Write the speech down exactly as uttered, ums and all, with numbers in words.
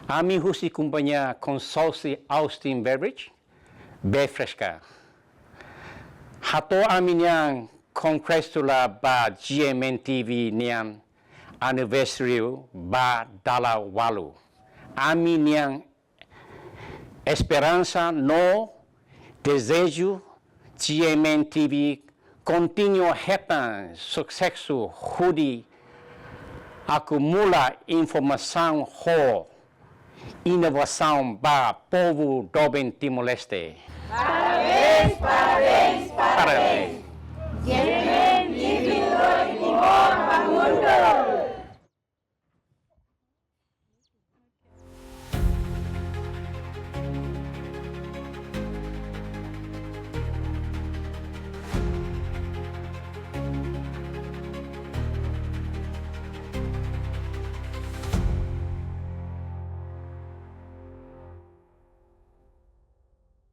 Ami husi kompañia konsulsi Austin Beveridge, Befresca, hato'o ami-nian kongratula ba G M N T V nian aniversáriu ba dala ualu. Ami-nian esperansa no dezeju G M N T V kontinua hetan susesu hodi akumula informasaun ho inovasaun ba povu doben Timor-Leste. Parabéns, parabéns, parabéns.